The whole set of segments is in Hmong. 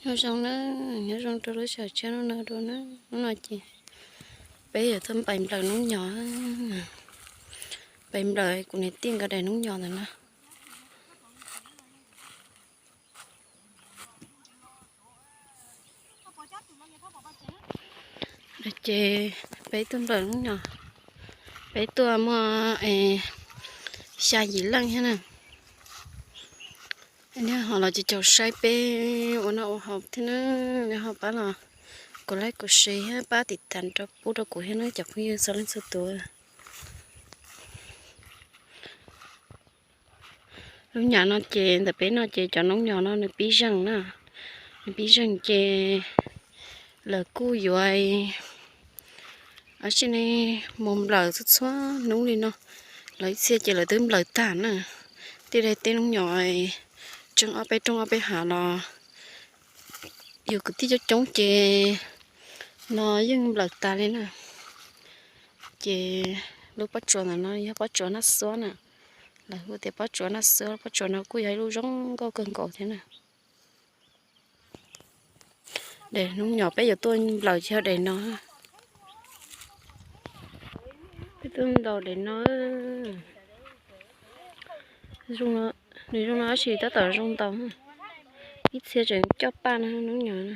Nyob zoo na, nyob zoo rau lub sij hawm tshiab hnub no dua na. Hnub no ces peb yuav tuaj npais nplawm noob nyos, npais nplawm kuv niam tij nkawd daim noob nyos ntawm no. Ces peb tuaj nplawm noob nyos, peb tuaj muaj xya yim leej thiab na. Nej ho los caum caum saib peb ua noj ua haus thiab na. Nej ho pab los kuv like kuv share thiab pab tim tas rau pub rau kuv thiab na cov phooj ywg txhua leej txhua tus. Lub nyam no ces ntawm peb no ces cov noob nyos no nws pib zeeg na, nws pib zeeg ces lawv kuj yuav ab tsi ne mus nplawm txhua txhua hnub li no. Lawv ib txhia ces lawv twb nplawm tag na. Tej daim teb noob nyos tseem ob peb rooj ob peb hav los yus kwv tij coob coob ces no yeej nplawm tas li na. Ces lub pob tsuas ntawm no yog pob tsuas nab xuab na, lawv hu tias pob tsuas nab xuab. Pob tsuas no kuj yog ib lub zoo nkauj kawg nkaus thiab na. Daim noob nyos peb yuav tuaj nplawm ces yog daim no. Peb tuaj ntaus daim no. Nws zoo no tab tom zoo ntaus. Ib txhia tseem coj paj no noob nyos na.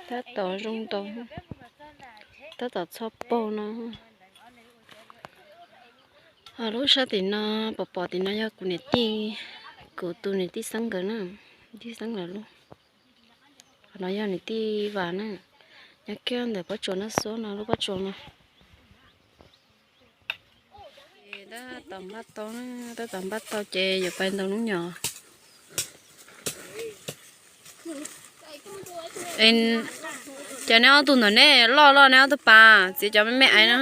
Tab tom zoo ntaus, tab tom txhob paug no. Ho lub sab tim no, pom pom tim no yog kuv niam tij, kuv tus niam tij xeeb nkawd na, tij xeeb lawv lub. Qhov no yog niam tij Vas na, nyob kiag ntawm pob tsuas nab xuab no, lub pob tsuas no. Tab tom npaj tau, tab tom npaj tau ces yuav pais ntaus noob nyos. Ces neb ob tug ntawm neb loj loj neb ob tug pas, txiav cov me me aiv no.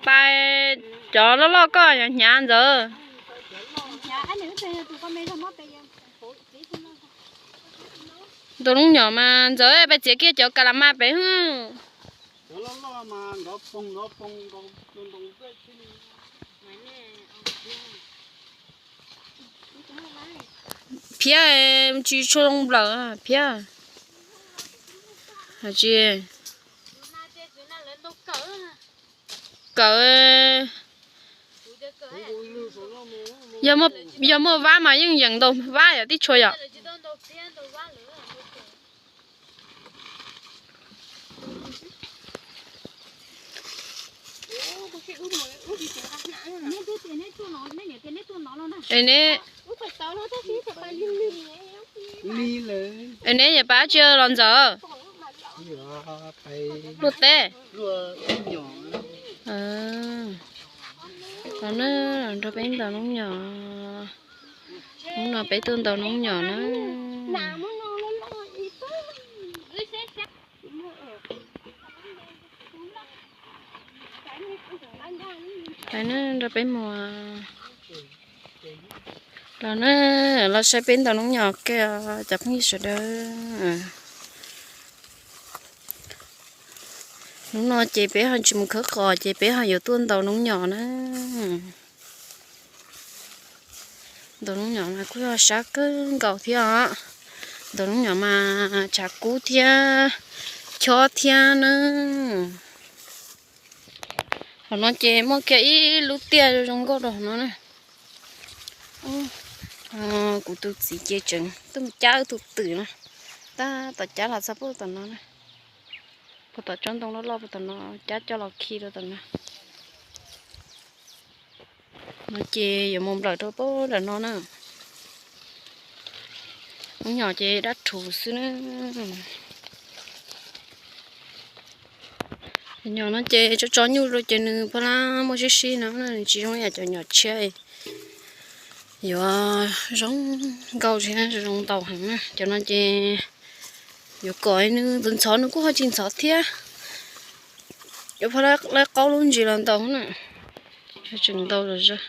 Pais cov loj loj koj yuav hnyav ntxawm. Ntaus noob nyos mas ntxawm, pais txiav kiag cov kas las mas pem hwb. Phiab, tsis tshua zoo nplawm phiab. Tsis kawm, yog muaj vab mas yeej yeem ntau vab yom, tib tshua yom. Es neb, es neb yawm pab tsi los ntxawm? Luaj teb. Los na, nrog peb ntaus noob nyos. Hnub no peb tuaj ntaus noob nyos na. Peb nrog peb mus. Los na, los saib peb ntaus noob nyos kiag cov phooj ywg sawv daws. Hnub no ces peb ho tsis mus khawb qos ces peb ho yuav tuaj ntaus noob nyos na. Ntaus noob nyos mas kuj yog sab kawg nkaus thiab os. Ntaus noob nyos mas tshav kub thiab chob thiab na. Qhov no ces muaj kiag ib lub tiaj zoo nkauj rau hauv no na. Kuv tus txiv ces tseem tuaj mus cab wb tus twm na. Tab tom cab los txog puag tom no na. Puag tom tsob ntoo loj loj puag tom no, cab coj los khi rau tom no. No ces yuav mus nplawm rau puag nram no na. Noob nyos ces dab rhuv xwb na. Nyos no ces tso tso nyuj rau ces nws pab lab muaj sib sib no, nws tsis zoo yam cov nyos tshiab. Yuav zoo nkauj thiab zoo ntau heev na. Cov no ces yuav kom nws ntxhov ntxhov, nws kuj ho tsis ntxhov thiab. Yuav pab lab qaub lub ntsis los ntaus na. Tseem ntau zog.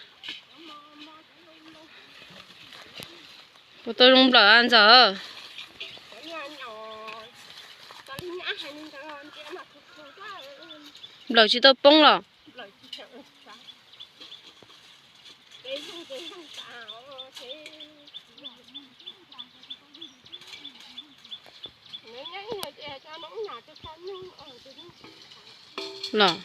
Puas tau zoo nplawm ntxawm? Nplawm tsis tau poob los? Los.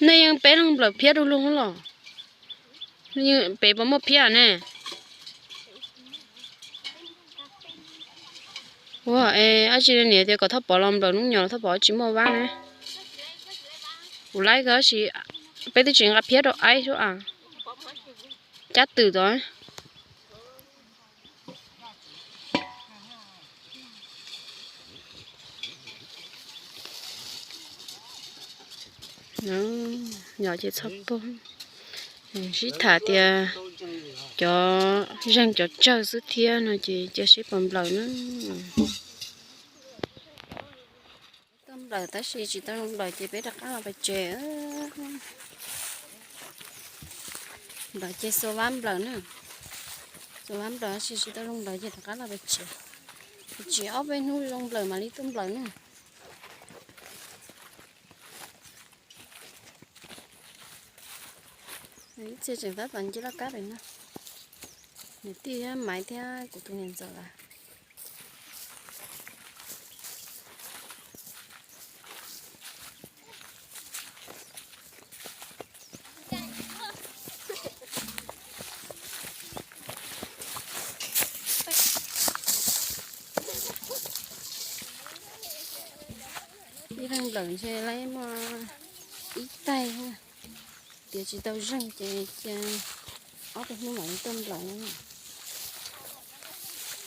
Nej yeej peb leeg nplawm phiab du lug los? Peb puas muaj phiab ne? Ua, es dab tsi niam tias kom Thoj Pov los nplawm hnub nyoog, Thoj Pov tsis muaj vab ne. Kuv laib ko tab sis peb twb tsis nqa phiab rau aib xwb a. Cab twm tod. Yog ces txhob pog, sib tham tias cov zeeg cov tsawg xwb thiab no ces cia seb puas nplawm na. Tuaj nplawm tab sis tsis tau zoo nplawm ces peb rov qab los pem tsev. Nplawm ces xuas vab nplawm na. Xuas vab nplawm tab sis tsis tau zoo nplawm ces rov qab los pem tsev. Tsis ob peb hnub zoo nplawm mam li tuaj nplawm na. Ib txhia tseem tab tom nce laj kab pem no. Niam tij thiab Maiv thiab kuv tus niam ntxawm lawm. Ib leeg nplawm ntshe lawv muaj ib taig, tias tsis tau zeeg ces cia ob peb hnub mam li tuaj nplawm.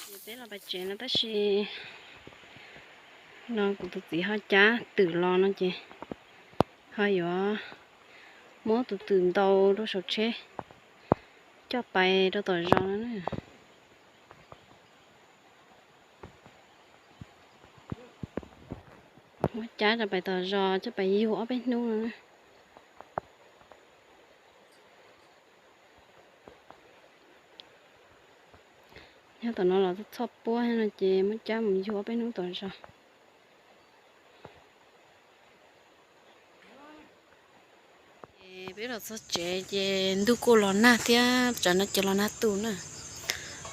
Ces peb los pem tsev no tab sis no kuv tus txiv ho cab twm los no ces ho yuav muab tus twm ntaus rau saum tsheb coj pais rau tom zos no na. Muab cab rau pais tom zos coj pais yug ob peb hnub no na. Nyob tom no los txhob puab no ces muab cab mus yug ob peb hnub tom zos. Ces peb los txog tsev ces ntuj kuj los nag thiab, tsam no ces los nag tu na.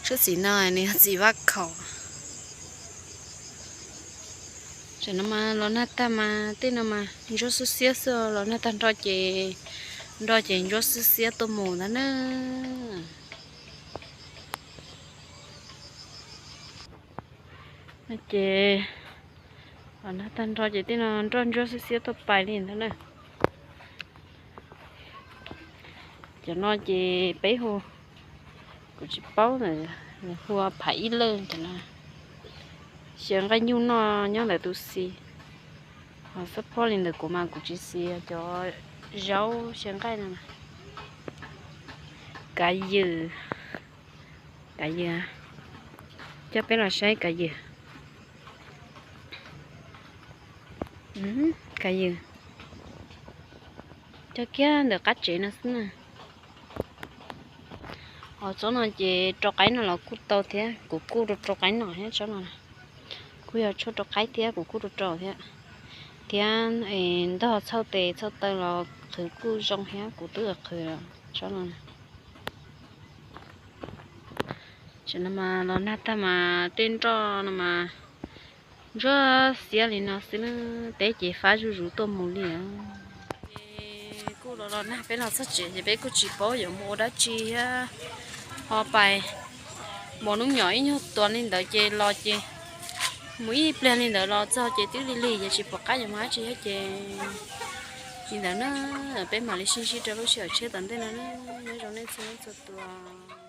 Sab xis no nws yog txiv vaj khaum. Tsam no mas los nag tag mas tej no mas ntsuab xwb xiab xwb, los nag tag nrho ces nroj ces ntsuab xwb xiab tuaj mus ntag na. Ces los nag tag nrho ces tej no nroj ntsuab xwb xiab tuaj pais li ntag na. Cov no ces peb hu, kuv tsis paub, hu ua phav ib lawj cov no. Xyaw nqaij nyuj noj nyob ntawm tu xis. Ho xab phob li ntawm kuv mas kuv tsis xis cov zaub xyaw nqaij no. Kav ywm, kav ywm, coj peb los saib kav ywm. Kav ywm cog kiag ntawm qab tsev no xwb na. Ho tsob no ces rau qaib no los kuj tau thiab, kuv kuj rau rau qaib no thiab tsob no. Kuj yog tshuaj rau qaib thiab kuv kuj rau rau thiab. Thiab ntog txhauj tes txhauj taw los qhwv kuj zoo thiab, kuv twb qhwv tsob no. Tam no mas los nag tag mas tej nroj no mas ntsuab xiab li no xwb na, teb ces fab zuj zus tuaj mus li. Ces kuj los los nag peb los txog tsev ces peb kuj tsis paub yuav mus ua dab tsi thiab. Ho pais mos hnub nyom ib nyuag tuas li ntawd ces los ces mus ib pliag li ntawd los txog ces twb lig lig ces tsis pom qab yuav mus dab tsi thiab ces li ntawd na, peb mam li sib ntsib rau lub sij hawm tshiab tom ntej no na. Nyob zoo nej txhua leej txhua tus.